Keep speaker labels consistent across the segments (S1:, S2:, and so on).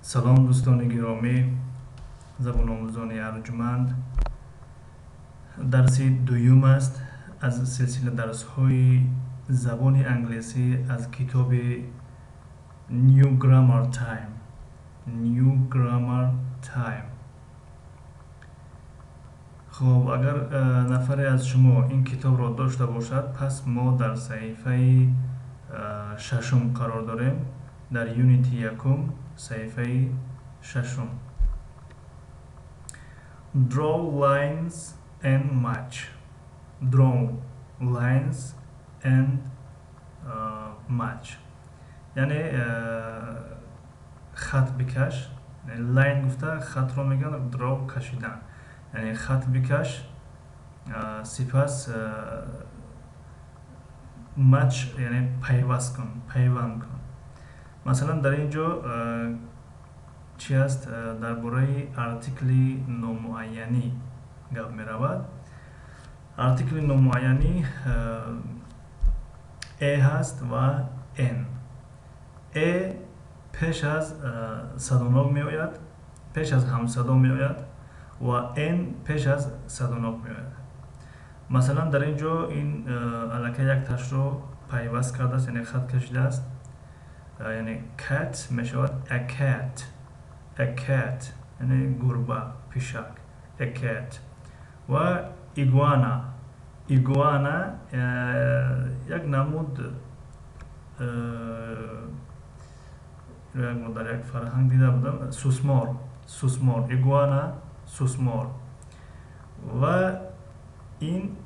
S1: Салом, дӯстони гиромӣ, забономӯзони арҷуманд. Дарси дуюм аст аз силсила дарсҳои забони англисӣ аз китоби New Grammar Time. New Grammar Time. Хуб, агар нафаре аз шумо ин китобро дошта бошад, пас мо дар саҳифаи шашум қарор дорем, дар юнити якум, саҳифаи шашум. Draw lines and match. Draw lines and match, яъне хат бикаш. Line гуфта хатро мегӯянд, draw кашидан, яъне хат бикаш, сипас match, яъне пайваст кун, пайванд кун. Масалан, дар ин ҷо чӣ аст? Дар бораи артикли номуайянӣ гап меравад. Артикли номуайянӣ a ҳаст ва an. A пеш аз садонок меояд, пеш аз ҳамсадо меояд ва an пеш аз садонок меояд. Масалан, дар ин ҷо ин аллакай якташро пайваст кардааст, яъне хат кашидааст, яъне cat мешавад a cat. A cat, яъне гурба, пишак, a cat. Ва iguana. Iguana як намуд, як дар як фарҳанг дида будам, сусмор, сусмор, iguana, сусмор. Ва ин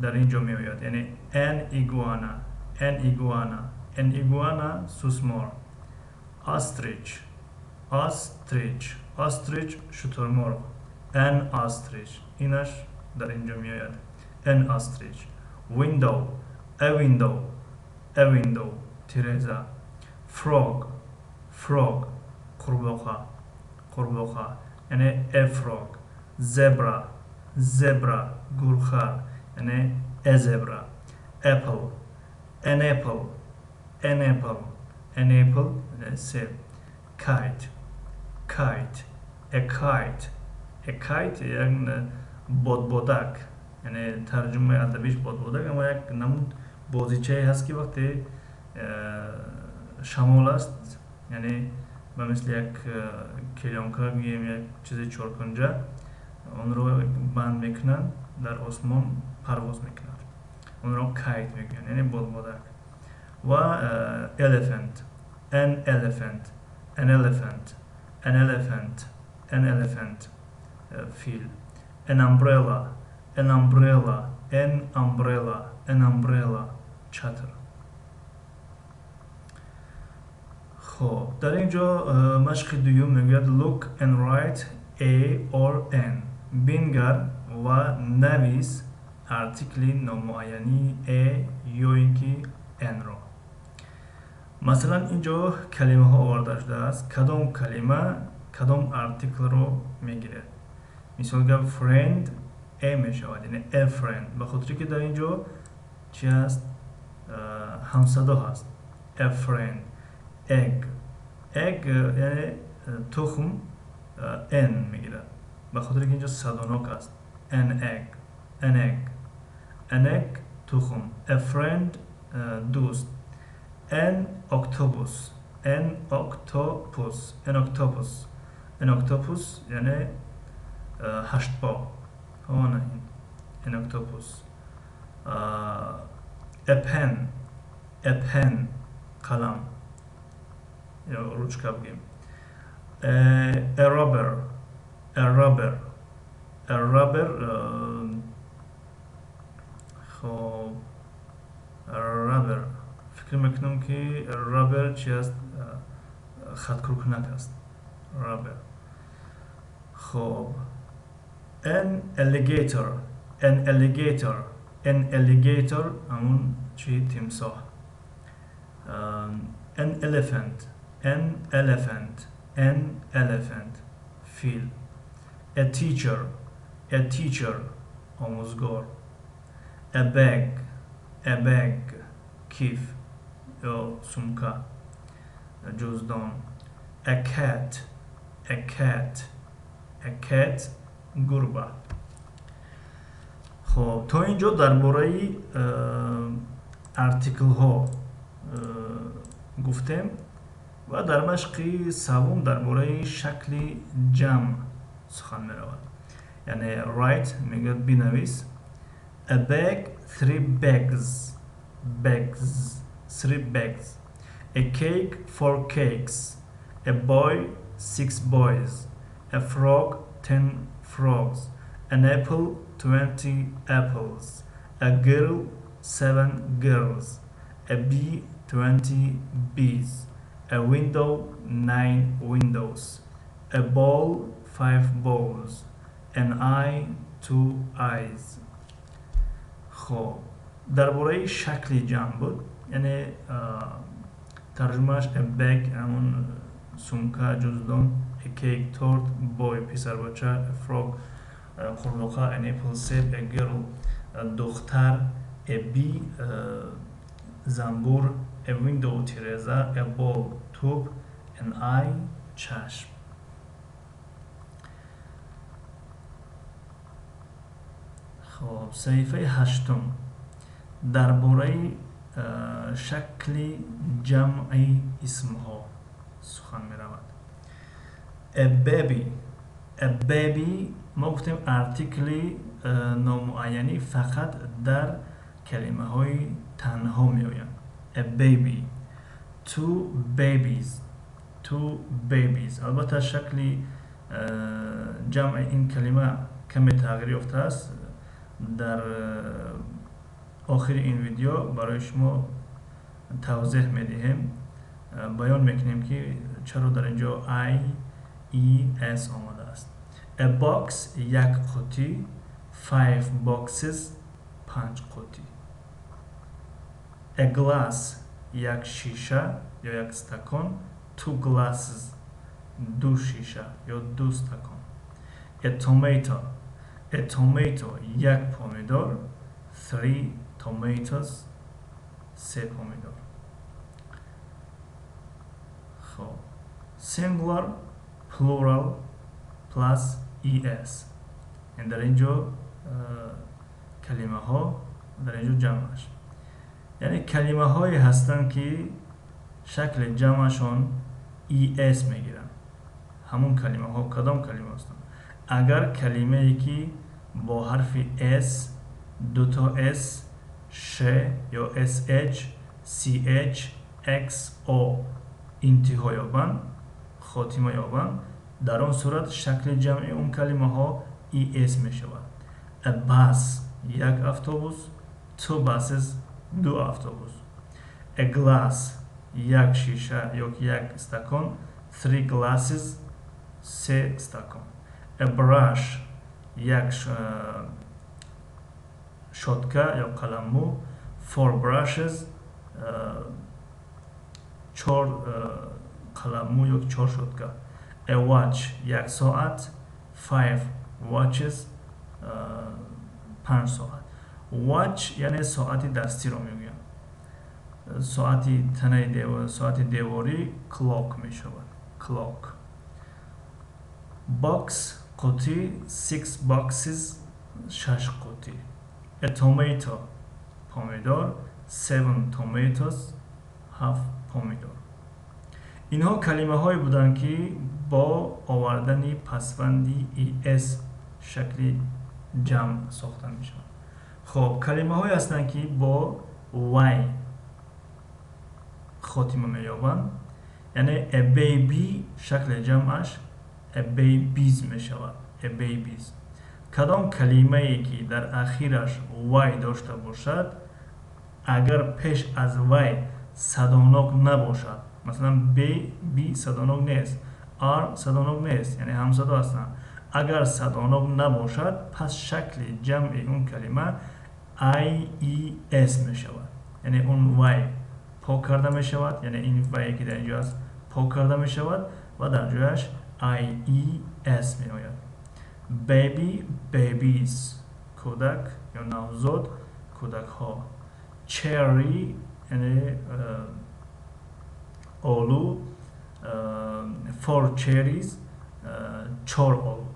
S1: дар ин ҷо меояд, яъне an iguana, an iguana, an iguana, сусмор. Ostrich, ostrich, ostrich, шутурмурғ, an ostrich, инаш дар ин ҷо меояд, an ostrich. Window, a window, a window, тиреза. Frog, frog, қурбоқа, қурбоқа, яъне a frog. Zebra, zebra, гурхар, яъне a zebra. Apple, an apple, an apple, an apple, яъне себ. Kite, kite, a kite. A kite як бодбодак, яъне тарҷумаи адабиш бодбодак, аммо як намуд бозичае ҳаст, ки вақте шамол аст, яъне ба мисли як клеёнка гӯем, як чизи чоркунҷа, онро банд мекунанд, дар осмон парвоз мекунад, онро kite мегӯянд, яъне бодбодак. Ва elephant, an elephant, an elephant, an elephant, an elephant, фил. An umbrella, an umbrella, an umbrella, an umbrella, чатр. Хоб, дар ин ҷо машқи дуюм мегӯяд: look and write a or an. Бингар ва навис артикли номуайянии a ё ин ки an-ро. Масалан, ин ҷо калимаҳо оварда шудааст, кадом калима кадом артиклро мегирад. Мисол гап, friend a мешавад, яъне a friend, ба хотире ки дар ин ҷо чи аст? Ҳамсадо ҳаст, a friend. Egg, egg, яъне тухм, an мегирад, ба хотире ки инҷо садонок аст, an egg, an egg, an egg, тухм. A friend, дӯст. An octopus, an octopus, an octopus, an octopus, яъне ҳаштпо, ҳамона ин an octopus. A pen, a pen, қалам ё ручка бигем. A rubber, a rubber, a rubber. Хоб, rubber, фикр мекунам, ки rubber чи аст? Хаткуркунак аст rubber. Хоб, an alligator, an alligator, an alligator, ҳамун чи, тимсоҳ. An elephant, an elephant, an elephant, фил. A teacher, a teacher, омӯзгор. A bag, a bag, киф ё сумка, ҷуздон. A cat. A cat. A cat гурба. Хоб, то ин ҷо дар бораи артиклҳо гуфтем ва дар машқи саввум дар бораи шакли ҷамъ сухан меравад. Яъне write мегӯяд, бинавис. A bag, three bags, bags, three bags. A cake, four cakes. A boy, six boys. A frog, 10 frogs. An apple, 20 apples. A girl, seven girls. A bee, 20 bees. A window, nine windows. A ball, five balls. An eye, two eyes. Хоб, дар бораи шакли ҷамъ буд, яъне тарҷумааш: a bag ҳамон сумка, ҷуздон, a cake торт, boy писарбача, a frog қурбоқа, an apple себ, a girl духтар, a bee занбур, a window тиреза, a ball тӯб, an eye чашм. Хоб, саҳифаи ҳаштум дар бораи шакли ҷамъи исмҳо сухан меравад. A baby. A baby, мо гуфтем, артикли номуайянӣ фақат дар калимаҳои танҳо меоянд. A baby, two babies, two babies. Албатта, шакли ҷамъи ин калима каме тағйир ёфтааст. Дар охири ин видео барои шумо тавзеҳ медиҳем, баён мекунем, ки чаро дар ин ҷо i, e, s омадааст. A box як қутӣ, five boxes панҷ қутӣ. A glass як шиша ё як стакон, two glasses ду шиша ё ду стакон. A tomato. A tomato як помидор, three tomatoes се помидор. Хоб, singular, plural plus es. Дар ин ҷо калимаҳо, дар ин ҷо ҷамъаш, яъне калимаҳое ҳастанд, ки шакли ҷамъашон es мегиранд. Ҳамон калимаҳо кадом калима ҳастанд? Агар калимае, ки бо ҳарфи s, дуто s, ш ё sh, ch, x, o интиҳо ёбанд, хотима ёбанд, дар он сурат шакли ҷамъи он калимаҳо es мешавад. A bus як автобус, two buses ду автобус. A glass як шиша ё як стакон, three glasses се стакон. A brush як щётка ё қаламмӯ, four brushes чор қаламмӯ ё чор щётка. A watch як соат, five watches панҷ соат. Watch яъне соати дастиро мегӯянд. Соати танаи, соати деворӣ clock мешавад, clock. Box қутӣ, six boxes шаш қутӣ. A tomato помидор, seven tomatoes ҳафт помидор. Инҳо калимаҳое буданд, ки бо овардани пасванди es шакли ҷамъ сохта мешаванд. Хоб, калимаҳое ҳастанд, ки бо y хотима меёбанд, яъне a baby шакли ҷамъаш a babies мешавад, a babies. Кадом калимае, ки дар ахираш y дошта бошад, агар пеш аз y садонок набошад, масалан, b, b садонок нест, r садонок нест, яъне ҳамсадо ҳастанд, агар садонок набошад, пас шакли ҷамъи он калима i, e, s мешавад, яъне он y пок карда мешавад, яъне ин y, ки дар инҷо аст, пок карда мешавад ва дар ҷояш i, e, s меояд. Baby, babies кӯдак ё навзод, кӯдакҳо. Cherry яъне олу, four cherries. Чор олу,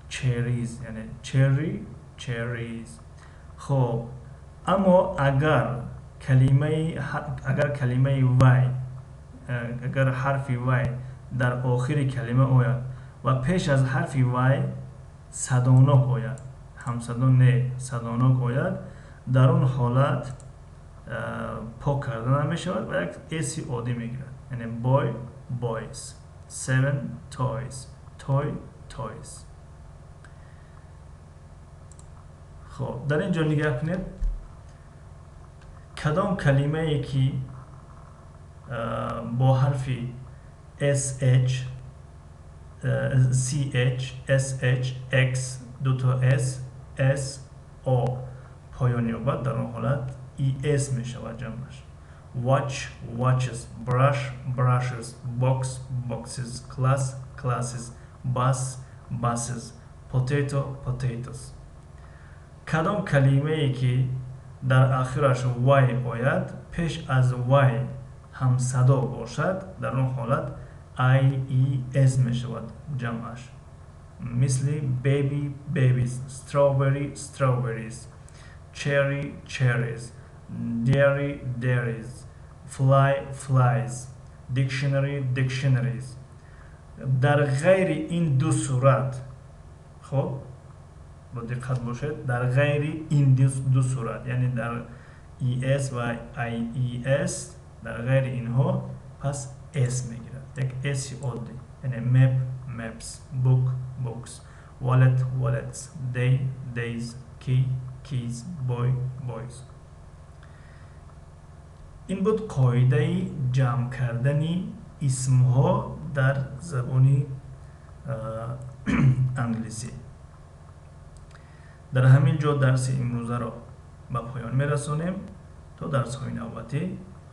S1: cherries, яъне cherry, cherries. Хоб, аммо агар калимаи y, агар ҳарфи y дар охири калима ояд ва пеш аз ҳарфи y садонок ояд, ҳамсадо не, садонок ояд, дар он ҳолат пок карда намешавад ва як s и оддӣ мегирад, яъне boy, boys, seven toys, toy, toys. Хоб, дар ин ҷо нигаҳ кунед: кадом калимае ки бо ҳарфи sh, ch, sh, x, дуто s, s, o поён ёбад, дар он ҳолат es мешавад ҷамъаш: watch, watches, brush, brushes, box, boxes, class, classes, bus, buses, potato, potatoes. Кадом калимае ки дар ахираш y ояд, пеш аз y ҳамсадо бошад, дар он ҳолат ies мешавад ҷамъаш, мисли baby, babies, strawberry, strawberries, cherry, cherries, dairy, dairies, fly, flies, dictionary, dictionaries. Дар ғайри ин ду сурат, хоб, бо диққат бошед, дар ғайри ин ду сурат, яъне дар es ва ies, дар ғайри инҳо пас s мегирад, як s и оддӣ, яъне map, maps, book, books, wallet, wallets, day, days, key, keys, boy, boys. Ин буд қоидаи ҷамъ кардани исмҳо дар забони англисӣ. Дар ҳамин ҷо дарси имрӯзаро ба поён мерасонем. То дарсҳои навбатӣ,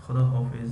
S1: худо ҳофиз.